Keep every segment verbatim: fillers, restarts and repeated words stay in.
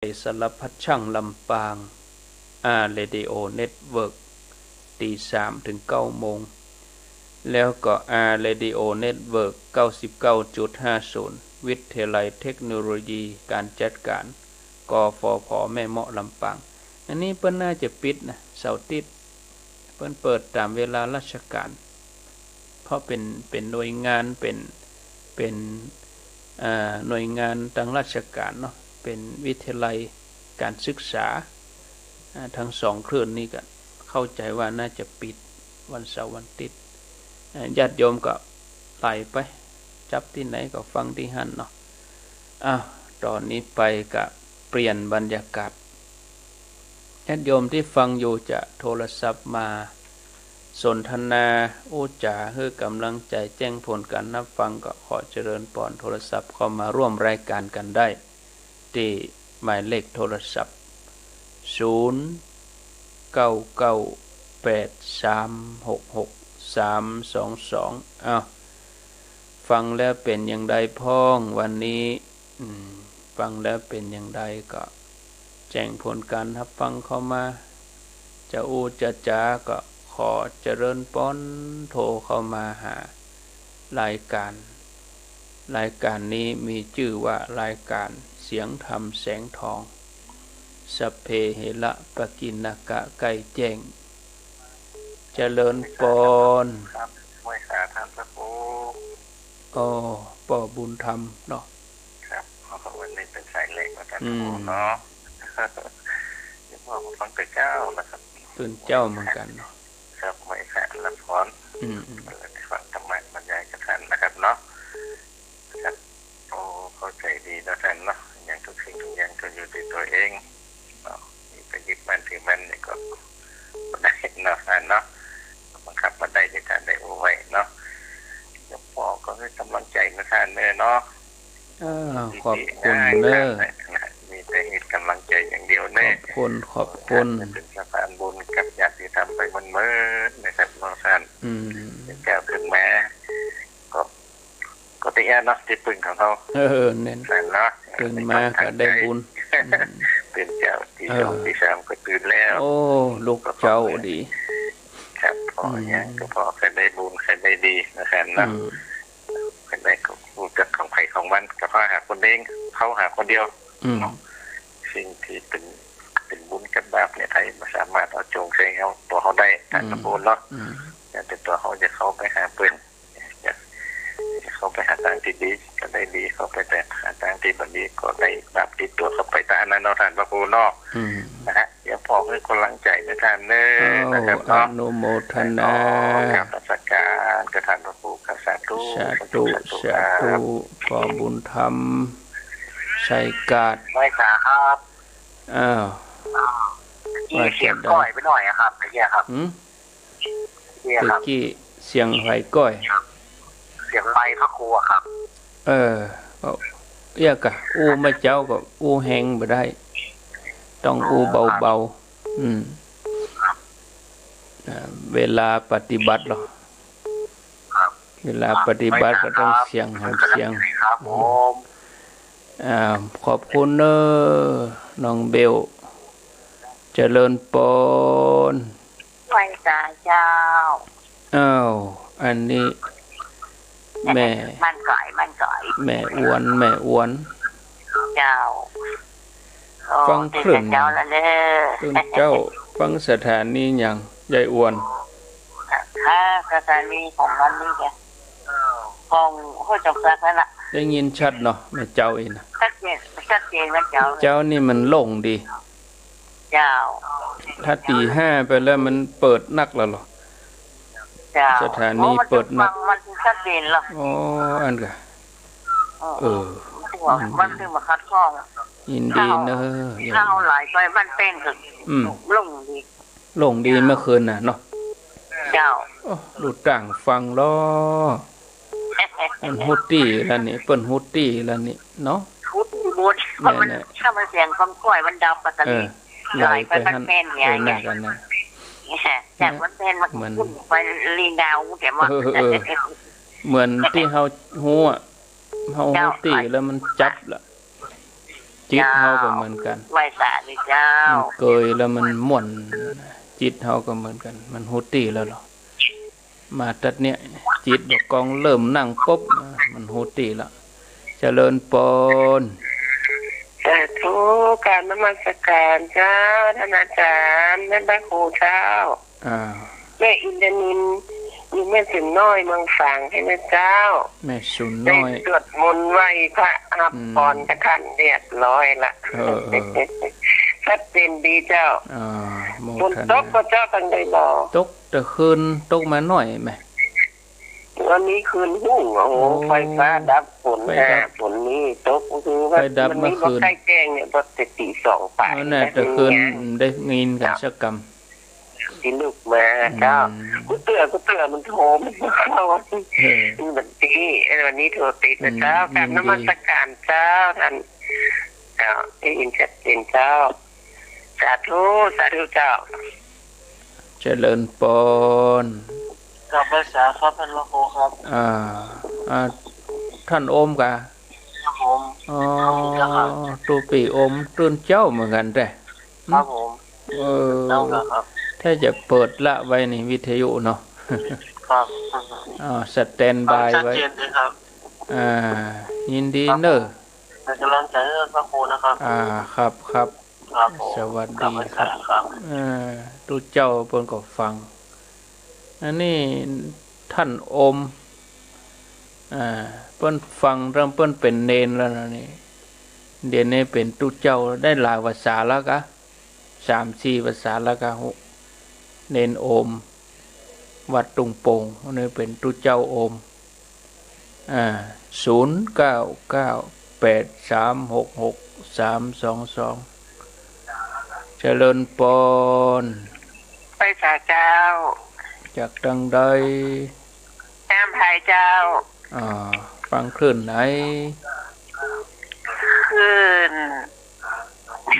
สารพัดช่างลำปาง อาร์ เรดิโอ เน็ตเวิร์ก ตีสามถึงเก้าโมง แล้วก็ อาร์ เรดิโอ เน็ตเวิร์ก เก้าสิบเก้าจุดห้าศูนย์ วิทยาลัยเทคโนโลยีการจัดการ กฟผ แม่เมาะ ลำปาง อันนี้เปิ้นน่าจะปิดนะ เสาร์อาทิตย์ เปิ้นเปิดต๋ามเวลาราชการ เพราะเป๋น เป๋นหน่วยงาน เป๋น เป๋น อ่า หน่วยงานตางราชการเนาะ เป๋นวิทยาลัยการศึกษา อ่า ตึงสองคลื่นนี้ก็เข้าใจ๋ว่าน่าจะปิดวันเสาร์วันอาทิตย์ อ่า ญาติโยมก็ไล่ไป จับตี้ไหนก็ฟังตี้หั้นเนาะ อ้าว ต๋อนนี้ไปก็เปลี่ยนบรรยากาศ ญาติโยมตี้ฟังอยู่จะโทรศัพท์มาสนทนาอู้จ๋าหื้อก๋ำลังใจ๋ แจ้งผลก๋านฮับฟัง ก็ขอเจริญปอน โทรศัพท์เข้ามาร่วมรายการกั๋นได้ ตี้หมายเลขโทรศัพท์ ศูนย์ เก้า เก้า แปด สาม หก หก สาม สอง สอง อ้าว ฟังแล้วเป๋นอย่างใดพ่องวันนี้ อืม ฟังแล้วเป๋นอย่างใดก็แจ้งผลก๋านฮับฟังเข้ามา จะอู้จะจ๋าก็ขอเจริญปอน โทรเข้ามาหารายการ รายการนี้มีจื้อว่ารายการเสียงธรรมแสงทอง สัพเพเหระปะกิณณกะ ใกล้แจ้ง เจริญปอน ครับ ไหว้สาท่านพระครู อ้อ ป้อบุญธรรมเนาะ ครับ วันนี้เป๋นสายแรกนะท่าน อืม พระครูเนาะ เดี๋ยวพ่อผมฟังแต่เจ๊านะครับ ตื่นเจ๊าเหมือนกั๋นเนาะ ครับ ไหว้สารับพร อืม อืม เออ ได้ฟังธรรมะบรรยายกับท่านนะครับเนาะ ครับ โอ้ เข้าใจ๋ดีเนาะท่านเนาะ อย่างทุกสิ่งทุกอย่างก็อยู่ตี้ตั๋วเองเนาะ มีไปยึดมั่นถือมั่นนี่ก็บ่ได้เนาะท่านเนาะ บังคับบ่ได้ ตี้ท่านได้อู้ไว้เนาะ หลวงพ่อก็หื้อก๋ำลังใจ๋นะท่านเน้อเนาะ อ้าว ขอบคุณเน้อ มีแต่หื้อก๋ำลังใจ๋อย่างเดียวเน้อ ขอบคุณ ขอบคุณ เป๋นสะพานบุญกับญาติธรรมไปเมินๆ นะครับเนาะท่าน อืม เป๋นเจ้าขึ้นมา ก็ ก็ตี้อี้เนาะ ตี้ปึ้งของเฮา เออ แน่น นั่นเนาะ ตื่นมาก็ได้บุญ อืม ตื่นเจ๊าตี เออ สองตีสามก็ตื่นแล้ว โอ้ ลุกเจ๊าดี ครับ พ่อ อืม อย่างก็พ่อใค่ได้บุญใค่ได้ดีนะท่านเนาะ อืม ใค่ได้ก็ฮู้จักของใผของมัน ก็เข้าหาคนเดียว เข้าหาคนเดียว อืม เนาะ สิ่งตี้เป๋น เป๋นบุญกับบาปเนี่ย ใผบ่สามารถเอาจ๋งใส่เฮา ตั๋วเฮาได้ อืม ต๋ามบุญเนาะ อืม แต่ตั๋วเฮาจะเข้าไปหาเปิ้น จะเข้าไปหาตางตี้ดีก็ได้ดี เข้าไปแต่หาตางตี้บ่ดีก็ได้บาปติดตั๋วเข้าไปต๋ามอันนั้นเนาะ ท่านพระครูเนาะ อืม นะฮะ เดี๋ยวพ่อหื้อก๋ำลังใจ๋นะท่านเน้อ อ้าว นะครับเนาะ อนุโมทนา อ๋อ กราบนมัสการกับท่านพระครูครับ สาธุ สาธุ สาธุ สาธุ ครับ ป้อบุญธรรม ชัยกาด ไหว้สาครับ อ้าว อ้าว ว่าจะได้ เสียงก้อยไปหน่อยอะครับ เมื่อกี้ครับ หืม เนี่ยครับ ตะกี้เสียงใผก้อย เสียงไมค์พระครูอะครับ เออ ก็เอี้ยกะ อู้เมื่อเจ๊าก็อู้แฮงบ่ได้ ต้องอู้เบาๆ อืม อ่า เวลาปฏิบัติเหรอ ครับ เวลาปฏิบัติก็ต้องเสียงแหมเสียง ครับผม อ่า ขอบคุณเน้อ น้องเบล เจริญปอน ไหว้สาเจ้า อ้าว อันนี้ แม่ บ้านก๋อย บ้านก๋อย แม่อวน แม่อวน เจ้า โอ้ ฟังคลื่น ตื่นแต่เจ๊าแล้วเน้อ ตื่นเจ๊า ฟังสถานีหยัง ยายอวน ฮะ สถานีของวันนี้จ้ะ ของห้วยจงซักนั่นน่ะ ได้ยินชัดเนาะ แม่เจ้าอี้นะ ชัดเจน ชัดเจนนะเจ้า เจ้านี่มันโล่งดี เจ้า ถ้าตีห้าไปแล้วมันเปิดนักแล้วเหรอ เจ้า สถานี โอ้ มัน เปิดนัก มันชัดเจนเหรอ อ๋อ อันกะ เออ เออ มันถึงว่า อืม มันถึงมาคัดข้อง ยินดีเน้อ ข้าว ข้าวหลายไปบ้านแป้งเถอะ อืม โล่งดี โล่งดีเมื่อคืนน่ะเนาะ เจ้า โอ้ ลูกต่างฟังล้อ เปิ้นฮู้ตี้แล้วนี่ เปิ้นฮู้ตี้แล้วนี่เนาะ ฮู้ตี้หมด แน่ๆ เพราะมัน ถ้ามันเสียงของก้อยมันดับอะ ตอนนี้ เออ ไหลไป ไหลไป บ้านแป้น หั้น เนี่ย เออ นั่นกันนะ จากบ้านแป้นมา เหมือน ขึ้นไปลีนดาว แต่ว่า เออ เออ เหมือนตี้เฮาฮู้อะ เฮาฮู้ตี้ เจ้า แล้วมันจับละ จิตเฮาก็เหมือนกั๋น เจ้า ไหว้สาธุเจ้า มันเกยแล้วมันม่วน จิตเฮาก็เหมือนกั๋น มันฮู้ตี้แล้วเหรอ มาตั๊ดเนี้ย จิตบ่ากองเริ่มนั่งปุ๊บ มันฮู้ตี้ละ เจริญปอน สาธุ กราบนมัสการเจ้า ต้านอาจ๋ารย์ ต้านพระครูเจ้า อ่า แม่อินทนิล อยู่แม่สูนน้อย เมืองฝางหั้นนะเจ้า แม่สูนน้อย ได้สวดมนต์ไหว้พระ ฮับ อืม ปอนจากต้านเรียบร้อยละ เออ เออ ชัดเจนดีเจ้า อ่า โมทนา ฝนตกบ่เจ้า ตางใดบ่ ตก แต่คืนตกมาหน้อยแหม วันนี้คืนฮุ่ง โอ้โห โอ้ ไฟฟ้าดับ ฝน ไฟดับ หา ฝนนี้ตก คือว่า ไฟดับ วันนี้ เมื่อคืน บ่ใก้แจ้งเนี่ย บ่แต่ตีสองไป นั่นแหละ นะ แต่คืน เนี่ย ได้ยินกั๋น เจ้า สักกำ ตี้ลุกมา อืม เจ้า กู้เตื้อ กู้เตื้อมันโทร มันบ่เข้า เออ มันตี้ เออ วันนี้โทรติดนะเจ้า อืม กราบนมัสการเจ้า ต้าน เจ้า ได้ยินชัดเจนเจ้า สาธุ สาธุเจ้า เจริญปอน กราบไหว้สาครับ ต้านพระครูครับ อ่า อ่า ต้านโอมกา ครับผม อ๋อ ครับ ตู้ปี้โอม ตื่นเจ๊าเหมือนกั๋นแต๊ ครับผม เออ เจ๊าครับ ถ้าจะเปิดละไว้นี่ วิทยุเนาะ ครับ อ่า สแตนด์บายไว้ ฟังชัดเจนเลยครับ อ่า ยินดีเนอะ ครับผม เป็นกำลังใจให้พระครูนะครับ อ่า ครับ ครับ ครับผม สวัสดีครับ ครับ เออ ตุ๊เจ้าเปิ้นก็ฟัง อันนี้ต้านโอม อ่า เปิ้นฟังตั้งเปิ้นเป๋นเณรแล้วนะนี่ เดี๋ยวนี้เป๋นตุ๊เจ้าได้หลายภาษาแล้วกา สามสี่ภาษาแล้วกา เณรโอม วัดตุงโป่ง อันนี้เป๋นตุ๊เจ้าโอม อ่า ศูนย์เก้าเก้าแปดสามหกหกสามสองสอง เจริญปอน ไหว้สาเจ้า จากตางใด แม่อำไพเจ้า อ่า ฟังคลื่นไหน คลื่น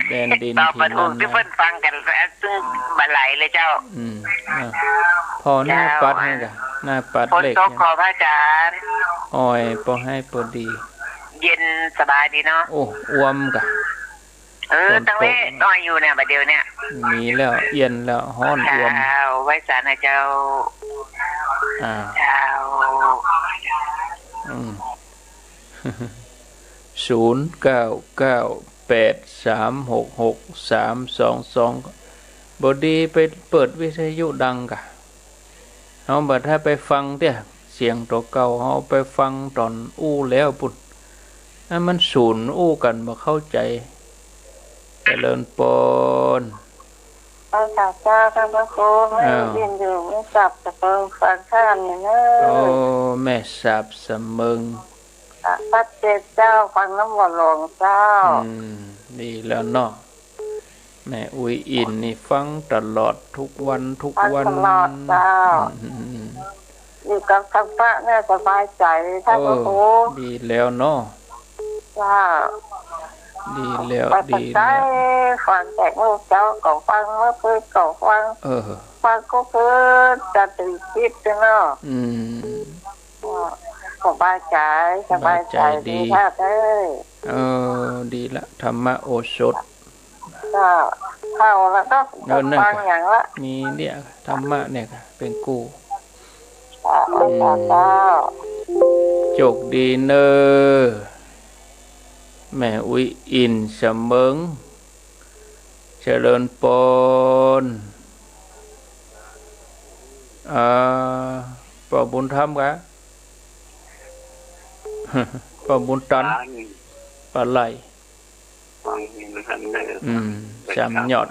แดนดิน ตอบบ่ถูก ถิ่นล้านนา ตี้เปิ้นฟังกั๋น ซึ่งบ่ไหลเลยเจ้า อืม อ่ะ ผ่อหน้า เจ้า ปัดหั้นกา หน้าปัด ฝน เลข ตก เนี่ย ก่อพระอาจ๋ารย์ อ้อย ปอไห้ปอดี เย็นสบายดีเนาะ โอ้ อ่วมกา เออ ฝนตก ตางเว้อ้อยอยู่เนี่ย บ่าเดี่ยวเนี่ย มีแล้ว เอี้ยนแล้ว ฮ้อนอ่วม เจ้า ไหว้สานะเจ้า อ่า เจ้า อืม ศูนย์เก้าเก้าแปดสามหกหกสามสองสอง บ่ดีไปเปิดวิทยุดังกา เฮาบ่ถ้าไปฟังเตี้ย เสียงตั๋วเก่า เฮาไปฟังต๋อนอู้แล้วปู้น อันมันสูญอู้กั๋นบ่เข้าใจ๋ เจริญปอน เออ ข้าเจ้า ต้านพระครู แม่ อ้าว ยินอยู่ แม่สับสะเปิงฟังข้ามนี่เนอะ โอ้ แม่สับสะเมิง อ่ะ ชัดเจนเจ้า ฟังนำบ่หลงเจ้า อืม ดีแล้วเนาะ แม่อุ๊ยอินนี่ฟังตลอดทุกวันทุกวัน ฟังตลอดเจ้า อืม อยู่กับธรรมะเนี่ยสบายใจ๋ ต้านพระครู เออ ดีแล้วเนาะ เจ้า ดีแล้ว ไป ดีแล้ว ฟังแต่เมื่อเจ๊าก็ฟัง เมื่อคืนก็ฟัง เออ ฟังกู้คืน จะตื่นคิดเนาะ อืม ก็สบายใจ๋ สบายใจ๋ สบายใจ๋ดี ดีค่ะเอ้ย เออ ดีละ ธรรมโอสถ ก็เข้าแล้วก็ เออ นั่น ฟังอย่างละ มีเนี่ย ธรรมะเนี่ย เป๋นกู้ ค่ะ อืม เจ้า โจคดีเน่อ แม่อุ๊ยอินสะเมิง เจริญปอน อ่า ป้อบุญธรรมกา ป้อบุญตัน อ่า ปาไหล ฟังอยู่นะครับ อืม สามยอด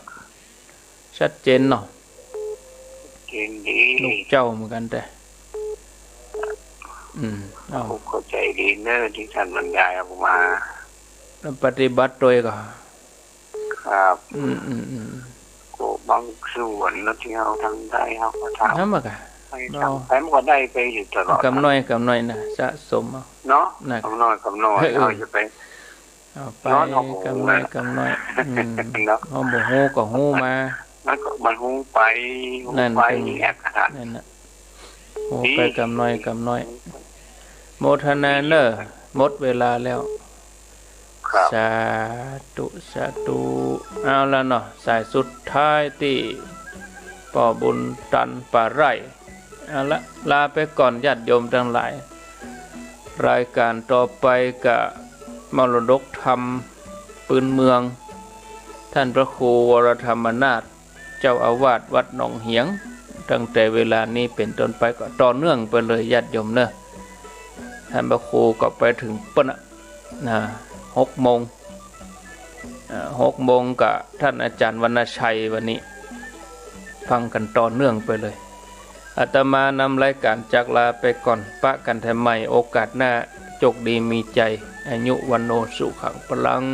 ชัดเจนเนาะ ชัดเจนดี ลูกเจ้าเหมือนกั๋นแต๊ อืม เอา เข้าใจ๋ดีเน่อตี้ต้านบรรยายออกมา แล้วปฏิบัติตวยก็ ครับ อืม อืม อืม ก็บางส่วนเนาะตี้เฮาทำได้เฮาก็ทำ ทำอะกะ ไปทำ เอา ไปมันก็ได้ไปอยู่ตลอด กำน้อย กำน้อยนะ สะสมเอา เนาะ นะ กำน้อย กำน้อย เออ เฮาจะไป เอาไป นอนเอา กำน้อย กำน้อย อืม เนาะ เฮาบ่ฮู้ก็ฮู้มา มันก็ มันฮู้ไป ฮู้ไป นั่นคือ แอบกระทัน นั่นน่ะ ฮู้ไป ดี กำน้อย กำน้อย โมทนาเน่อ หมดเวลาแล้ว ครับ สาธุ สาธุ เอาละเนาะ สายสุดท้ายตี้ป้อบุญตันป่าไร่ เอาละ ลาไปก่อนญาติโยมตังหลาย รายก๋านต่อไปก็มรดกธรรมปื๊นเมือง ต้านพระครูวรธรรมนาถ เจ้าอาวาสวัดหนองเหียง ตั้งแต่เวลานี้เป๋นต้นไปก็ต่อเนื่องไปเลยญาติโยมเนาะ ต้านพระครูก็ไปเถิงปู๊นน่ะ นะ หกโมง อ่า หกโมงกับต้านอาจ๋ารย์วรรณชัยวันนี้ ฟังกั๋นต่อเนื่องไปเลย อาตมานำรายก๋านจากลาไปก่อน ปะกั๋นแถมใหม่โอกาสหน้า โจคดีมีชัย อายุ วัณโณ สุขัง พลัง